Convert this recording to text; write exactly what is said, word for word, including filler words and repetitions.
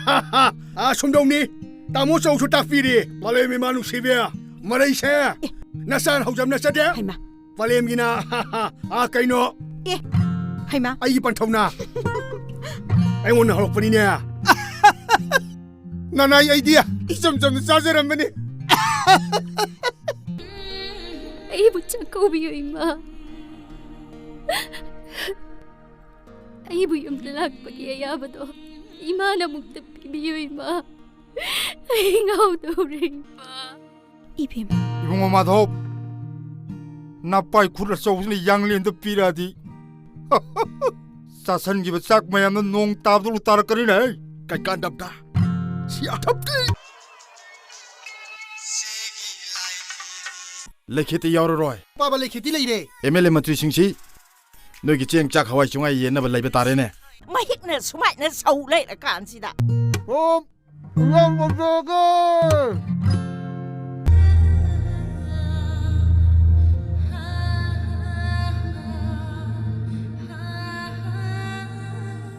ꯑꯥ, ꯁꯨꯝꯗꯧꯅꯤ꯫ ꯇꯥꯃꯣ ꯆꯧꯁꯨ ꯇꯥꯛꯄꯤꯔꯤ꯫ ꯃꯥꯂꯦꯝ ꯏꯃꯥ ꯅꯨꯡꯁꯤꯕꯤ, ꯃꯔꯩꯁꯦ ꯅꯆꯥꯅ ꯍꯧꯖꯕ ꯅꯠꯆꯗꯦ꯫ ꯍꯩꯃꯥ꯫ ꯃꯥꯂꯦꯝꯒꯤꯅ, ꯑꯥ, ꯀꯩꯅꯣ꯫ ꯑꯦ, ꯍꯩꯃꯥ꯫ ꯑꯩꯒꯤ ꯄꯟꯊꯧꯅ꯫ ꯑꯩꯉꯣꯟꯗ ꯍꯧꯔꯛꯄꯅꯤꯅꯦ꯫ ꯅꯅꯥꯏ ꯑꯩꯗꯤ ꯏꯆꯝ ꯆꯝꯅ ꯆꯥꯖꯔꯝꯕꯅꯤ꯫ ꯑꯩꯕꯨ ꯆꯥꯛꯀꯧꯕꯤꯌꯨ, ꯏꯃꯥ꯫ ꯑꯩꯕꯨ ꯌꯨꯝꯗ ꯂꯥꯛꯄꯒꯤ ꯑꯌꯥꯕꯗꯣ ꯏꯃꯥꯅ ꯑꯃꯨꯛꯇ ꯄꯤꯕꯤꯌꯨ, ꯏꯃꯥ꯫ ꯑꯩ ꯉꯥꯎꯗꯧꯔꯦ, ꯏꯃꯥ꯫ ꯏꯕꯦꯝꯃ꯫ ꯏꯕꯨꯡꯉꯣ ꯃꯥꯙꯕ, ꯅꯄꯥꯏ ꯈꯨꯠ ꯑꯆꯧꯕꯁꯤꯅ ꯌꯥꯡꯂꯦꯟꯗ ꯄꯤꯔꯛꯑꯗꯤ, ꯆꯥꯁꯟꯈꯤꯕ ꯆꯥꯛ ꯃꯌꯥꯝꯗꯣ ꯅꯣꯡ ꯇꯥꯕꯗꯧꯅ ꯇꯥꯔꯛꯀꯅꯤꯅꯦ꯫ ꯀꯩꯀꯥꯟꯗꯕꯗ ꯁꯤ ꯑꯊꯞꯇꯤ꯫ ꯂꯩꯈꯦꯠꯇꯤ ꯌꯥꯎꯔꯔꯣꯏ꯫ ꯄꯥꯕ ꯂꯩꯈꯦꯠꯇꯤ ꯂꯩꯔꯦ꯫ ꯑꯦꯝ ꯑꯦꯜ ꯑꯦ ꯃꯟꯇ꯭ꯔꯤꯁꯤꯡꯁꯤ ꯅꯣꯏꯒꯤ ꯆꯦꯡ ꯆꯥꯛ ꯍꯋꯥꯏ ꯆꯦꯡꯋꯥꯏ ꯌꯦꯟꯅꯕ ꯂꯩꯕ ꯇꯥꯔꯦꯅꯦ꯫ ꯃꯍꯤꯛꯅ ꯁꯨꯃꯥꯏꯅ ꯁꯧ ꯂꯩꯔꯀꯥꯟꯁꯤꯗ꯫ ꯑꯣ, ꯏꯌꯥꯝꯕ ꯆꯥꯒꯦ꯫